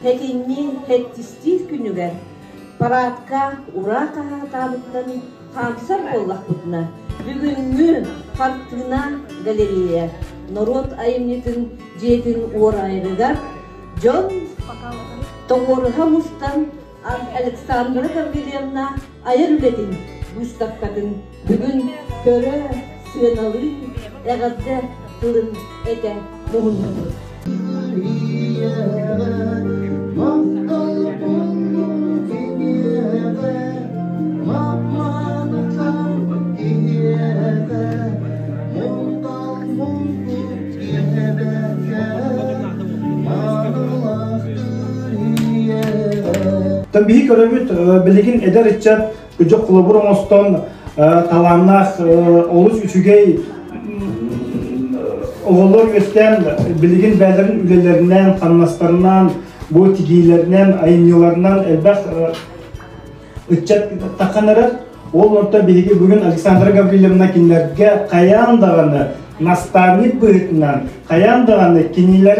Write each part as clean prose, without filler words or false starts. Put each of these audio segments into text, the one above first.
Сэтинньи сэттистиир күнүгэр параадка ураа хаһаатаабытынан хаамсар буоллахпытына, бүгүҥҥү хартыына галерея норуот айымньытын дьиэтин уораайыгар дьон тоҕуоруһа мустан Александра Гаврильевна айар үлэтин быыстапкатын бүгүн көрө, сыаналыы, эҕэрдэ тылын этэ муһуннубут. Биһи көрөбүт, билигин эдэр ыччат күдьүк холобур оҥостон талааннаах олус үчүгэй оҕолор үөскээн билигин бэйэлэрин үлэлэринэн, хамнастарынан, бу тигиилэринэн, айымньыларынан элбэх ыччат таххан эрэр. Ол онтон биһиги бүгүн Александра Гаврильевна кинилэргэ хайаан даҕаны наставник быһыытынан, хайаан даҕаны кинилэр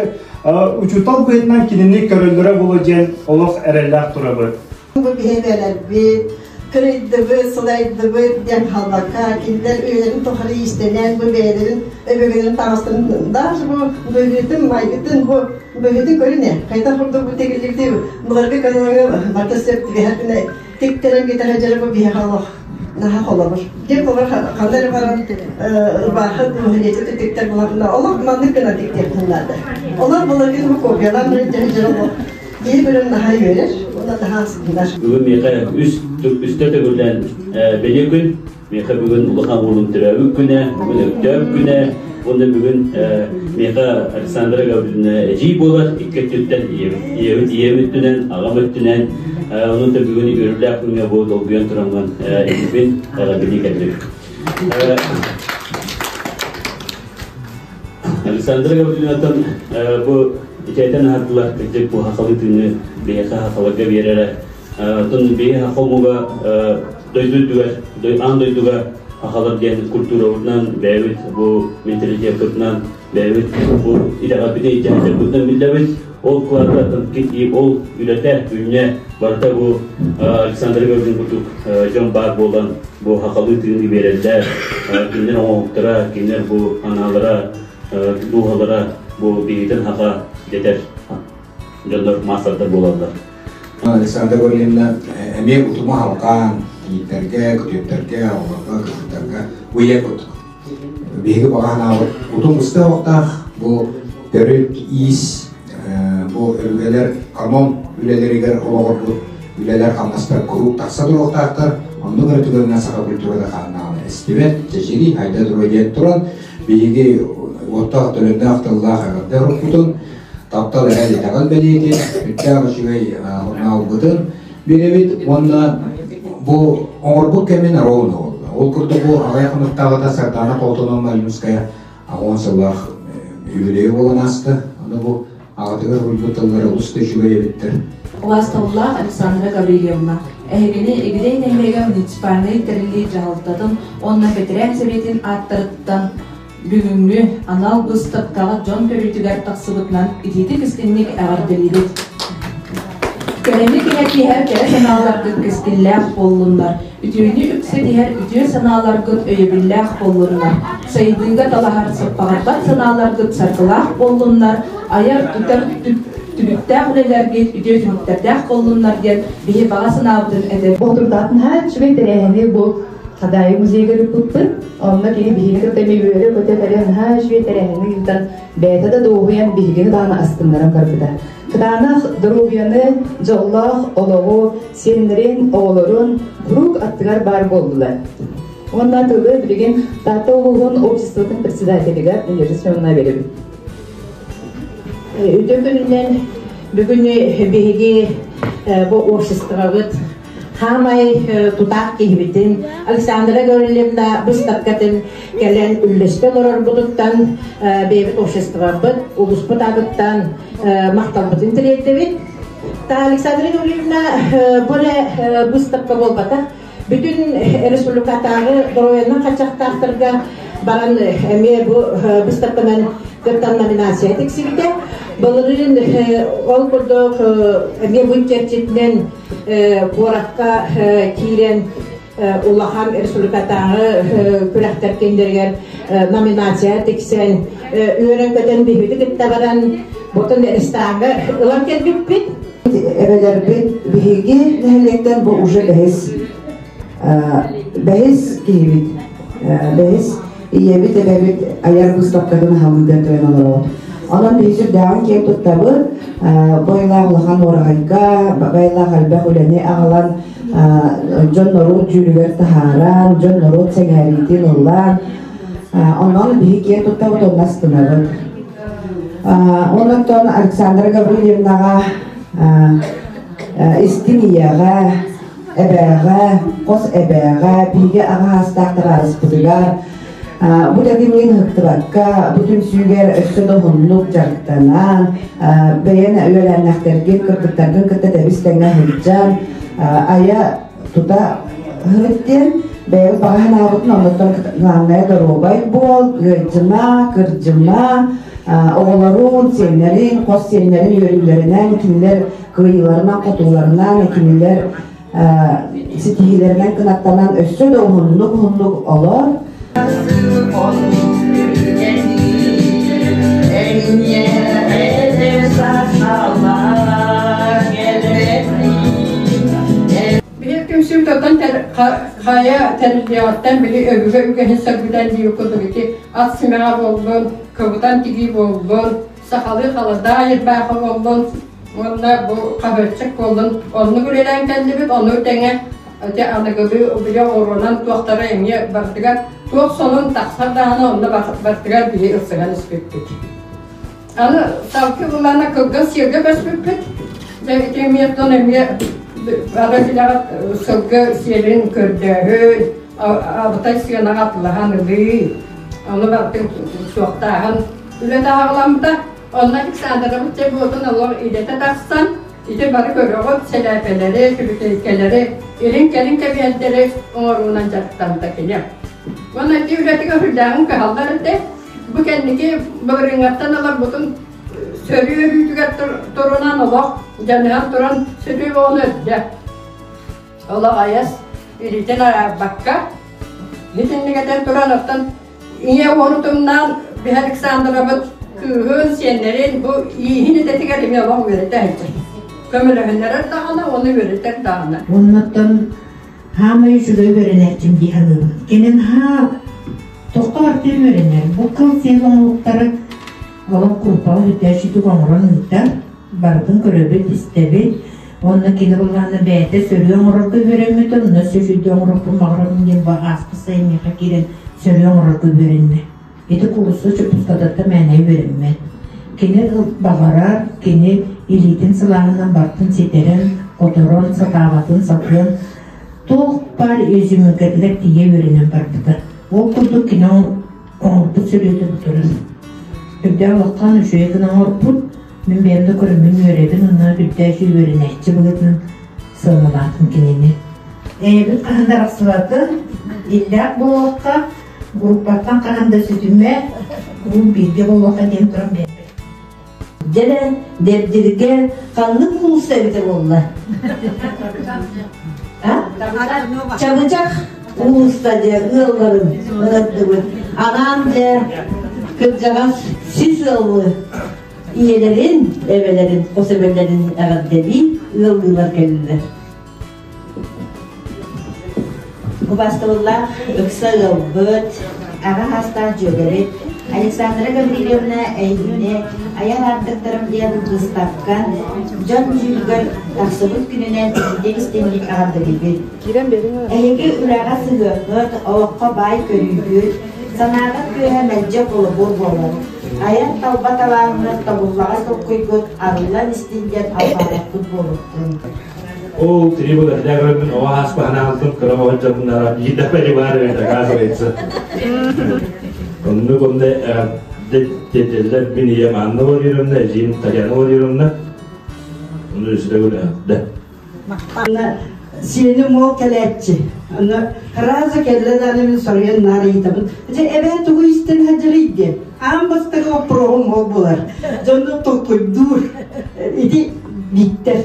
учуутал быһыытынан кинини көрөллөрө буолуо диэн олох эрэллээх турабыт. Бу биһи бэлэрбит, кырыйдыбыт, сылайдыбыт диэн хаалбакка, кинилэр үйэлэрин тухары иистэнэн, бу бэйэлэрин өбүгэлэрин таҥастарын даже бу быһыытын, майгытын, бу быһыытын көрүнэ, хайдах курдук бу тигиллибити былыргы каноҥҥа барыта сөп түбэһэр гына тиктэрэн кэтэ сылдьара бу биһиэхэ олох наһаа холобур. Дьэ холобур ханна эрэ баран ырбаахы дуу, тиктэр буларына олох маннык гына тиктиэхпин наада. Олор былыргы бу копиялаан сылдьар олох Киһи көрөн наһаа үөрэр уонна наһаа астынар. Бүгүн миэхэ үс үстэ төгүллээн бэлиэ күн. Миэхэ бүгүн улахан уолум төрөөбүт күнэ, бүгүн Өктөөп күнэ. Уонна бүгүн миэхэ Александра Гавриловна эдьиий буолар икки өттүттэн ийэбит ийэм өттүнэн, аҕам өттүнэн. Онон да бүгүн үөрүүлээх күҥҥэ бу долгуйан тураммын эһигин эҕэрдэлии кэллим. Александра Гавриловнаттан бу итиэтэн аһардылар кырдьык бу хахалы тыыны биһиэхэ хахаларга биэрэрэ. Оттон биһи хаха омуга дойду үрдүгэр, аан дойдуга хахалар диэн культурабытынан, бэйэбит бу менталитеппытынан, бэйэбит бу итэҕэлбитин итэҕэлбитинэн биллэбит. Ол кылаата ол үлэтэ, күннэ барыта бу Александр Гаврилович курдук дьон баар буолан бу хахалыы тыыны биэрэллэр, кинилэр оҥоһуктара, кинилэр бу анаалара, дууһалара бу биһигитин хаха дэтэр дьоннор маастардар буолаллар. Александра Гаврильевна эмиэ утума халҕаан тииттэргэ, күтүөттэргэ, оҕолорго, кыргыттарга уйа курдук. Биһиги баҕа санаабыт утум быстыа уохтаах бу төрүт иис бу өбүгэлэр канон үлэлэригэр олоҕурбут үлэлэр хамнастар куруук тахса туруохтаахтар. Оннук эрэ түгэҥҥэ саха культурата хааннаҕына эстибэт, чэчирий, хайда туруо диэн туран биһиги уоттаах төлөннөөх тыллаах эҕэрдэ уруккутун, таптал эрэл итэҕэл бэлиэтин, сүрдээх үчүгэй сурунаалбытын биэрэбит уонна бу оҥорбут кэмин ровно буолла. Ол курдук бу аҕыйах хонуктааҕыта Сардаана Платоновна Альмская аҕыс сыллаах юбилейа буолан ааста. Аны бу аҕатыгар уруйбут тыллара олус да үчүгэй эбиттэр. Убаастабыллаах Александра Гаврильевна, эһигини Игидэй нэһилиэгэ муниципальнай тэриллии дьаһалтатын уонна бэтэрээн сэбиэтин ааттарыттан бүгүҥҥү анал быыстапкаҕа дьон көрүүтүгэр тахсыбытынан итиитик-истиҥник эҕэрдэлиибит. Кэрэни кэҥэтиһэр кэрэ санааларгыт кэскиллээх буоллуннар, үтүөнү үксэтиһэр үтүө санааларгыт өйөбүллээх буоллуннар, сайдыыга талаһар сыппаҕырбат санааларгыт саргылаах буоллуннар, айар-тутар түбүктээх үлэлэргит үтүө түмүктэрдээх буоллуннар диэн биһи баҕа санаабытын этэбит. Отурдаатын наһаа үчүгэй тэрээһини бу Хадаайы музейыгар ыыппыппыт. Онно кини биһигини кытта эмиэ үөрэ-көтө кэлэн наһаа үчүгэй тэрээһини ыытан, бэйэтэ да дуоһуйан биһигини даҕаны астыннаран барбыта. Кытаанах доруобуйаны, дьоллоох олоҕу, сиэннэрин, оҕолорун куруук аттыгар баар буоллулар. Уонна тылы билигин Таатта улууһун обществотын председателигэр Надежда Семеновна биэрэбин. Үтүө күнүнэн бүгүн биһиги бу обществобыт хаамай тутаах киһибитин Александра Гаврильевна быыстапкатын кэлэн үллэстэ олорорбутуттан бэйэбит обществобыт, улууспут аатыттан махталбытын тириэрдэбит. Та Александра Гаврильевна бу эрэ быыстапка буолбатах, бүтүн республикатааҕы доруобуйанан хаччахтаахтарга баран эмиэ бу быыстапканан кыттан номинация тиксибитэ. Былырыын ол курдук эмиэ бу чэрчитинэн куоракка киирэн улахан республикатааҕы күрэхтэр кинилэригэр номинация тиксэн үөрэн-көтөн биһиги кытта баран ботун рестораҥҥа ылан кэлбиппит. Эбэлэрбит биһиги нэһилиэктэн бу уже бэһис бэһис киһибит бэһис ийэбит эбэбит айар быыстапкатын аһалыыдан туран олоробут. Онон биһи сүрдээҕин киэн туттабыт. Бу айылаах улахан уораҕайга, байылаах элбэх үлэни аҕалан дьон норуот дьүүлүгэр таһааран, дьон норуот сэҥээриитин ыллаан, онон биһи киэн туттабыт уонна астынабыт. Онон Александра Гаврильевнаҕа истиҥ ийэҕэ, эбээҕэ, хос эбээҕэ, биһиги аҕа саастаах табаарыспытыгар бу тэтимҥин ыһыктыбакка, бу түмсүүгэр өссө да уһуннук дьарыктанан, бэйэн үөлээннэхтэргин, кыргыттаргын кытта тэбис тэҥҥэ сылдьан, айа тута сырыттын, бэйэбит баҕа санаабытын оннуттан главное доруобай буол, ыалдьыма, кырдьыма, оҕолорун, сиэннэрин, хос сиэннэрин үөрүүлэринэн, кинилэр кыайыыларынан, хотууларынан, кинилэр ситиһиилэринэн кынаттанан өссө да уһуннук-уһуннук олор. Биһир түмсүүм тотон хайа тэриллиэҕиттэн били өбүгэ үгэһин сөргүтэн диир курдук ити ат симэҕэ буоллун, кыбытан тигии буоллун, сахалыы халадаай ирбаахы буоллун уонна бу хаһыаччык буоллун оннук үлэлээн кэллибит, ону тэҥэ ити аныгылыы били оҕуруонан туохтара эмиэ барытыгар туох сонун тахсар даҕаны онно барытыгар биһи ылсыһан испиппит. Аны салгыы былаана кылгас сиргэ көспүппүт. Дьэ ити эмиэ оттон эмиэ ара билэҕит сылгы сиэлин көрдөөһүн, абытай сыанаҕа атылаһан ылыы, ону барытын суохтааһын үлэ таһаҕаламмыта. Онно Александрович дьэ буотун олох идэтэ тахсан, ити бары көрөҕүт сэлээпэлэри, түбүтүлкэлэри, илин-кэлин кэбиһэрдэри оҥоруунан дьарыктаммыта кини. Уонна ити үлэтигэр үрдээҕин кыһаллар этэ. Бу кэнники былырыыҥҥаттан ыларбытын сөрүү өрүүтүгэр турунан олох дьаныһан туран сүрүү оҕону өрдө. Олох айас илиитин араарбакка итинник этэн туран оттон ийэ уону тумнаан биһи Александровыт кыыһын, сиэннэрин бу ииһин идэтигэр эмиэ олох үөрэтэ сылдьар. Көмөлөһүннэрэр даҕаны, уонна үөрэтэр даҕаны. Оннуттан хаамай үчүгэй үөрэнээччим дии саныыбын. Кэнин хаа тохто бартын үөрэнэр. Бу кыл сиэл оҥоһуктары олох куруппаҕа сүрдээх оҥорон ыытар. Барытын көрөбүт, истэбит. Уонна кини былаана бэйэтэ сөрүө оҥорорго үөрэммитэ, онно сүрүйдэ оҥорорбун баҕарабын диэн бу ааспыт сайын миэхэ киирэн сөрүө оҥорорго үөрэннэ. Ити куурусса чоппускататта мээнэ үөрэммэт. Кини баҕарар, кини илиитин сылааһынан бартын ситэрэн, хоторон, сатаабатын сатыан, туох баар изюминкатыгар тиийэ үөрэнэн барбыта. Ол курдук кини оҥорбут сөрүөтэ бу турар. Үрдээх улахан үчүгэй гына оҥорбут, мин бэйэм да көрөммүн үөрэбин уонна үрдээх үөрэнээччи быһыытынан сыаналаатым кинини. Эйэбит хаһан да арахсыбатын, иллээх буолуохха, группаттан хаһан да сүтүмэ, куруук бииргэ буолуохха диэн туран биэрбит. Дьэ, Дэбдиргэ ханнык уулусса эбитэ буолла? Чабычах уулусса дьэ ыалларын ыҥырдыбыт. Анаан дьэ кырдьаҕас сис ыалы ийэлэрин, эбэлэрин, хос эбэлэрин эҕэрдэлии ыаллыылар кэллилэр. Убаастабыллаах ыкса ыалбыт, аҕа саастаах дьүөгэбит Александра Гаврильевна эйигини айар аартыктарым диэн быыстапкан дьон дьүүлүгэр тахсыбыт күнүнэн итинник истиҥник эҕэрдэлиибит. Эһиги үлэҕэ сыһыаҥҥыт, олоххо баай көрүүгүт, санааҕыт күүһэ мэлдьи холобур буолар. Айан талба талааҥҥыт, тобуллаҕас толкуйгут арыллан истин диэн алҕаабаппыт буолуохтун. Ол три года я говорю, о, аспанаалтым кыра оҕончорунара биир да баар эбит оказывается. Оннук онно тетеллер мин ийэм Анна Владимировна, эдьиийим Татьяна Владимировна. Ону үсүдэ да. Сиэним уол кэлээччи. Аны раза кэллэ даҕаны мин соруйан наар ыйытабын. Дьэ эбээ тугу истэн сылдьарый диэн. Аан бастакы боппуруоһум ол буолар. Дьону толкуйдуур. Ити Бииктэр.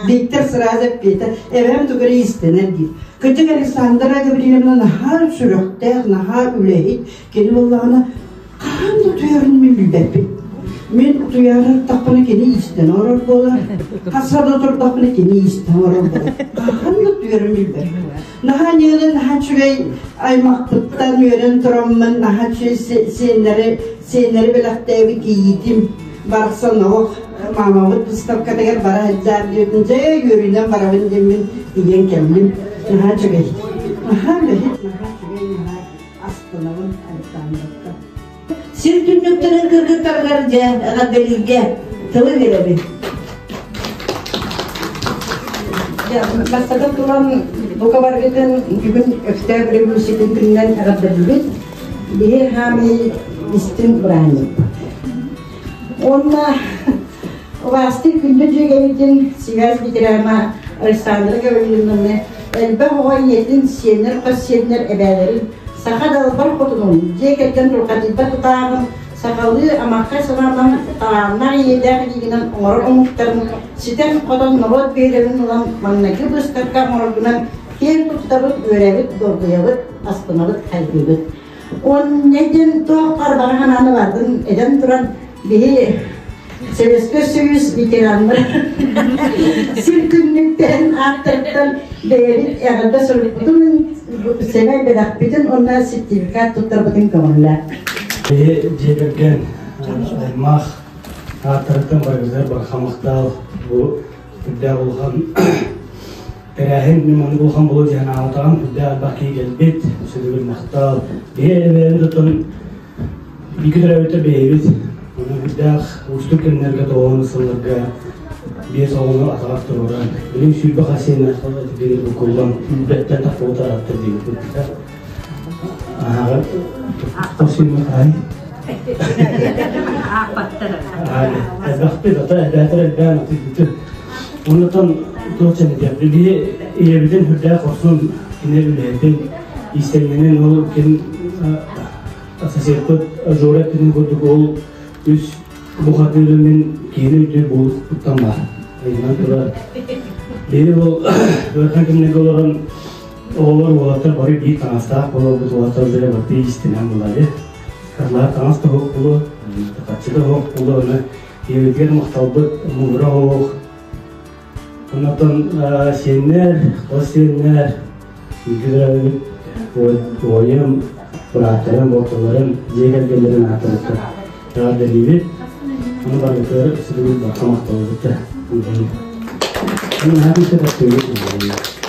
Бииктэр сразу эппиэтэ. Эбээм тугу эрэ иистэнэр диир. Кырдьык Александра Гаврильевна наһаа сүрэхтээх, наһаа үлэһит. Кини буоллаҕына хаһан да утуйарын мин билбэппин. Мин утуйаары ыртахпына кини иистэн олорор буолар. Хаса да турдахпына кини иистэн олорор буолар. Хаһан да утуйарын билбэппин. Наһаа ньыгылын, наһаа үчүгэй аймахпыттан үөрэн тураммын, наһаа үчүгэй сиэннэри, сиэннэри бэлэхтээбит кийиитим барахсан олох маамабыт выставкатыгар бара сылдьаар диэбитин дьэ үөрүүнэн барабын диэммин тиийэн кэллим. Наһаа үчүгэй. Наһаа үлэһит, наһаа үчүгэй, наһаа астынабын Александровка. Сир түннүктэрин кыргыттарыгар дьэ эҕэрдэлииргэ тылы биэрэбин. Бастатан туран, бука баргытын бүгүн Өктөөп революциятын күнүнэн эҕэрдэлиибит. Биһи хаамыы истин бырааһынньыкпыт. Уонна убаастык күндү дьүөгэбитин сибээс ветерана Александра Гаврильевнаны элбэх оҕо ийэтин, сиэннэр, хос сиэннэр эбээлэрин саха далбар хотунун, дьиэ кэргэн турхатыйбат тутааҕын, сахалыы амархай санаанан талааннаах ийэлээх илиигинэн оҥорор омуктарын ситэн-хотон норуот биһирэбин ылан маҥнайгы быыстапка оҥороргунан киэн туттабыт, үөрэбит, долгуйабыт, астынабыт, хайгыыбыт. Уонна диэн туох барбаҕа санааны бардын этэн туран биһи Советскай Союз ветераннара сир күннүктэрин ааттарыттан бэйэбит эҕэрдэ суруйбутун сэмэй бэлэхпитин уонна сертификат туттарбытын көҥүллээх. Биһи дьиэ кэргэн аймах ааттарыттан барыгызар барҕа махтал бу үрдээх улахан тэрээһин мин маннык улахан буолуо диэн аатаҕым үрдээх элбэх киһи кэлбит сүрүгүн махтал биһи эбээбит оттон Бииргэ төрөөбүттэр бэйэбит онон үрдээх уустук кэмнэргэ тоҕоон сылларга биэс оҕону атаҕар туруоран, билигин 20 хас сиэннээх биир буккуллан бэттэн тахсыбыт ааттар диэбит Ааҕа тохсуйма хаай. Элбэхпит, ата элбээтэр элбээн атыйбытын. Оннотон туох чэнэтиэх биһи ийэбитин үрдээх хорсун кини үлэһитин иистэнньэнин ол кин Соседпыт Жора эппитин курдук ол үс бухатыыры мин киһини өйдүүр буолуохпуттан баар. Айынан турар. Биһи ол ыарахан кэмнэргэ олорон оҕолор уолаттар бары биир таҥастаах буоларбыт уолаттар уже барты истинэн булады. Кырлаах таҥас да суох буолуо, хаччы да суох буолуо, аны ийэбитигэр махталбыт муҥура суох. Оннотон сиэннэр, хос сиэннэр, үгүс уойум, бырааттарым, балтыларым, дьиэ кэргэннэрин ааттарыттан эҕэрдэлиибит. Ону барытыгар сүрүн барҕа махталбыт. Наһаа күүскэ таптыыбыт.